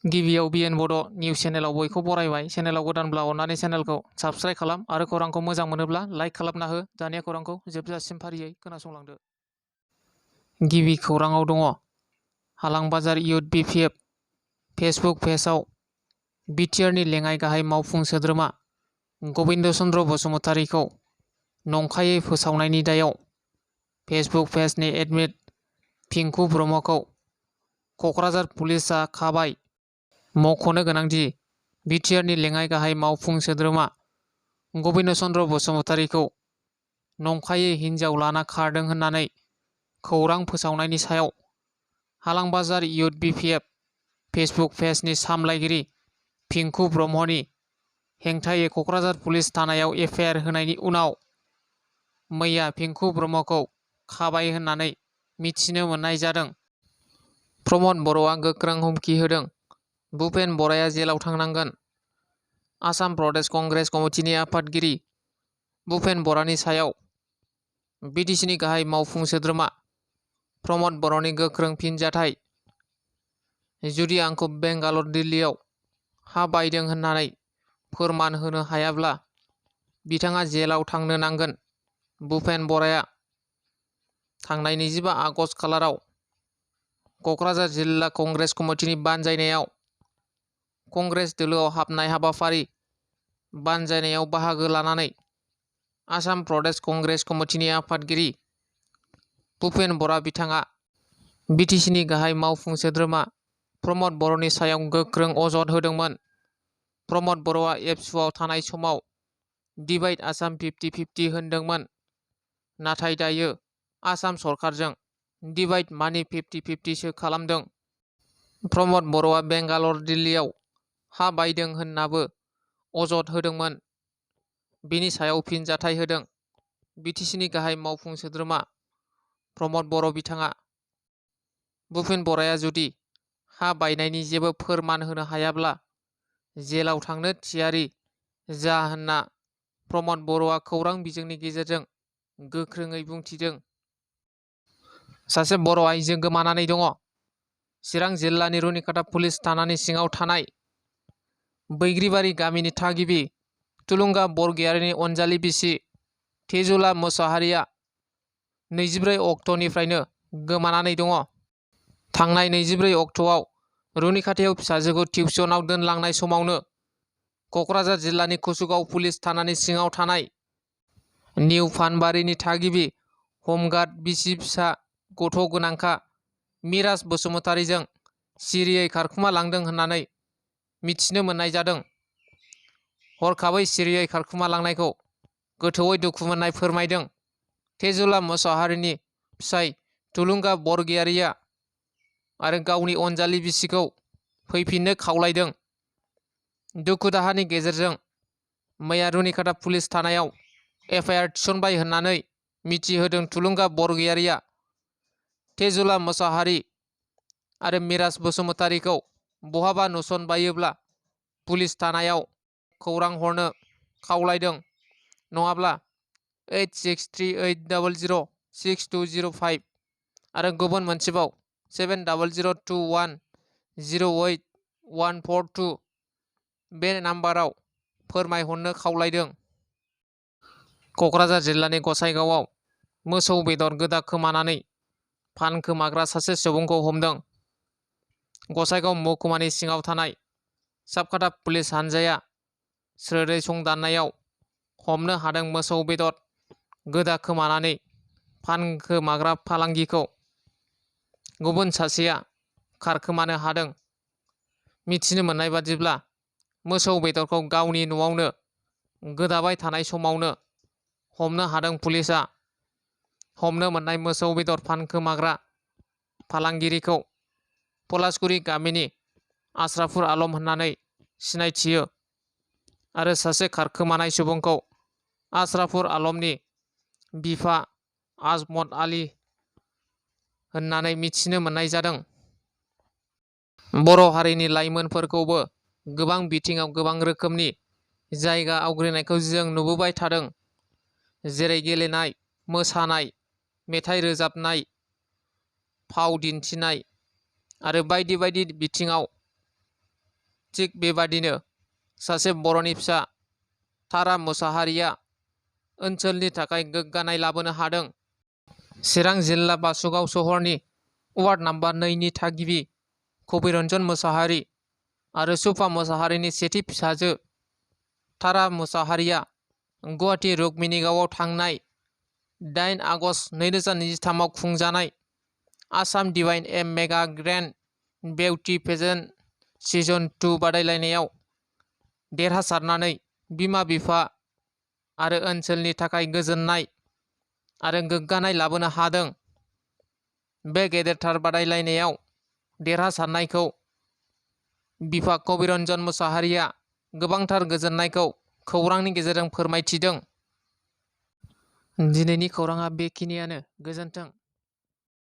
गिबियाव BTR Bodo news चेनेलाव बयखौ बरायबाय। चेनेलाव गोदानब्ला अन्नानै चेनेलखौ subscribe खालाम आरो खौरांखौ मोजां मोनोब्ला लाइक खालामना हो। दानिया खौरांखौ जोबजासिम फारियै खोनासंलांदो। गिबि खौराङाव दङ। हालांबाजार इउथ BPF फेसबुक पेजआव BTR नि लेङाइ गाहाय मावफुं सोद्रोमा गबिन्द चन्द्र बसुमतारीखौ नंखायै फोसावनायनि दायाव फेसबुक पेजनि एडमिन पिंकु ब्रह्मखौ क'क्राझार पुलिसआ खाबाय। मख'नो गोनांदि BTR नि लेङाइ गाहाय मावफुं सोद्रोमा गबिन्द चन्द्र बसुमतारीखौ नंखायै हिन्जाव लाना खारदों होननानै खौरां फोसावनायनि सायाव हालांबाजार इउथ BPF फेसबुक पेजनि सामलायगिरि पिंकु ब्रह्मनि हेंथायै क'क्राझार पुलिस थानायाव FIR होनायनि उनाव मैया पिंकु ब्रह्मखौ खाबाय होननानै मिथिनो मोननाय जादों। प्रमद बर'आ गोख्रों हुमखि होदों। भुपेन बराया जेलाव थांनांगोन। आसाम प्रदेश कंग्रेस कमिटिनि आफादगिरि भुपेन बरानि सायाव BTCनि गाहाय मावफुं सोद्रोमा प्रमद बर'नि गोख्रों फिनजाथाय। जुदि आंखौ बेंगालर दिल्लीयाव हा बायदों होननानै फोरमान होनो हायाब्ला बिथाङा जेलाव थांनो नांगोन। भुपेन बराया थांनाय 25 आगस्ट खालाराव क'क्राझार जिल्ला कंग्रेस कमिटिनि बानजायनायाव कंग्रेस दोलोआव हाबनाय हाबाफारि बानजायनायाव बाहागो लानानै आसाम प्रदेश कंग्रेस कमिटिनि आफादगिरि भुपेन बरा बिथाङा BTCनि गाहाय मावफुं सोद्रोमा प्रमद बर'नि सायाव गोख्रों अजद होदोंमोन। प्रमद बर'आ एबसुआव थानाय समाव डिभाइड आसाम 50-50 होनदोंमोन। नाथाय दायो आसाम सरकारजों डिभाइड मानि 50-50 सो खालामदों। प्रमद बर'आ बेंगालर दिल्लीयाव हा बायदों होननाबो अजद होदोंमोन। बिनि सायाव फिनजाथाय होदों BTCनि गाहाय मावफुं सोद्रोमा प्रमद बर' बिथाङा। भुपेन बराया जुदि हा बायनायनि जेबो फोरमान होनो हायाब्ला जेलाव थांनो थियारि जा होनना प्रमद बर'आ खौरां बिजोंनि गेजेरजों गोख्रोङै बुंथिदों। सासे बर' आइजो गोमानानै दङ। चिरां जिल्लानि रुनिकाटा पुलिस थानानि सिङाव थानाय बैग्रिबारि गामिनि थागिबि थुलुंगा बरगयारिनि अनजालि बिसि तेजुला मोसाहारिया 24 अक्ट'निफ्रायनो गोमानानै दङ। थांनाय 24 अक्ट'आव रुनिकाटायाव फिसाजोखौ टिउसनाव दोनलांनाय समावनो क'क्राझार जिल्लानि कुसुगाव पुलिस थानानि सिङाव थानाय निउ फानबारिनि थागिबि हमगार्ड बिसि फिसा गथ' गोनांखा मिराज बसुमतारीजों सिरियै खारखुमा लांदों होननानै मिथिनो मोननाय जादों। हरखाबै सिरियै खारखुमा लांनायखौ गोथौयै दुखु मोननाय फोरमायदों। तेजुला मोसाहारिनि फिसाय थुलुंगा बरगयारिया आरो गावनि अनजालि बिसिखौ फैफिननो खावलायदों। दुखु दाहानि गेजेरजों मैया रुनिकाटा पुलिस थानायाव FIR थिसनबाय होननानै मिथिहोदों थुलुंगा बरगयारिया। तेजुला मोसाहारि आरो मिराज बसुमतारीखौ बहाबा नुसनबायोब्ला पुलिस थानायाव खौरां हरनो खावलायदों। नङाब्ला 8638006205 आरो गुबुन मोनसेबाव 7002108142 बे नाम्बाराव फोरमायहरनो खावलायदों। क'क्राझार जिल्लानि गसाइगावआव मोसौ बेदर गोदा खोमानानै फानखोमाग्रा सासे सुबुंखौ हमदों। गसाइगाव महकुमानि सिङाव थानाय साबकाटा पुलिस हानजाया स्रोदै संदाननायाव हमनो हादों मोसौ बेदर गोदा खोमानानै फानखोमाग्रा फालांगिखौ गुबुन सासेया खारखोमानो हादों। मिथिनो मोननाय बादिब्ला मोसौ बेदरखौ गावनि न'आवनो गोदाबाय थानाय समावनो हमनो हादों पुलिसआ। हमनो मोननाय मोसौ बेदर फानखोमाग्रा फालांगिरिखौ पलासगुरि गामिनि आश्राफुर आलम होननानै सिनायथियो आरो सासे खारखोमानाय सुबुंखौ आश्राफुर आलमनि बिफा आजमत आली होननानै मिथिनो मोननाय जादों। बर' हारिनि लाइमोनफोरखौबो गोबां बिथिङाव गोबां रोखोमनि जायगा आवग्रिनायखौ जों नुबोबाय थादों। जेरै गेलेनाय, मोसानाय, मेथाइ रोजाबनाय, फाव दिन्थिनाय आरो बायदि बायदि बिथिङाव थिग बेबादिनो सासे बर'नि फिसा तारा मुसाहारिया ओनसोलनि थाखाय गोग्गानाय लाबोनो हादों। चिरां जिल्ला बासुगाव सहरनि वार्ड नाम्बार 2 नि थागिबि कबिरन्जन मुसाहारि आरो सुफा मुसाहारिनि सेथि फिसाजो तारा मुसाहारिया गुवाहाटी रुक्मिणीगावआव थांनाय 8 आगस्ट 2023 आव खुंजानाय Assam divine a mega grand beauty pageant season 2 बादायलायनायाव देरहासारनानै बिमा बिफा आरो ओनसोलनि थाखाय गोजोननाय आरो गोग्गानाय लाबोनो हादों। बे गेदेरथार बादायलायनायाव देरहासारनायखौ बिफा कबिरन्जन मुसाहारिया गोबांथार गोजोननायखौ खौरांनि गेजेरजों फोरमायथिदों। दिनैनि खौराङा बेखिनियानो। गोजोन्थों।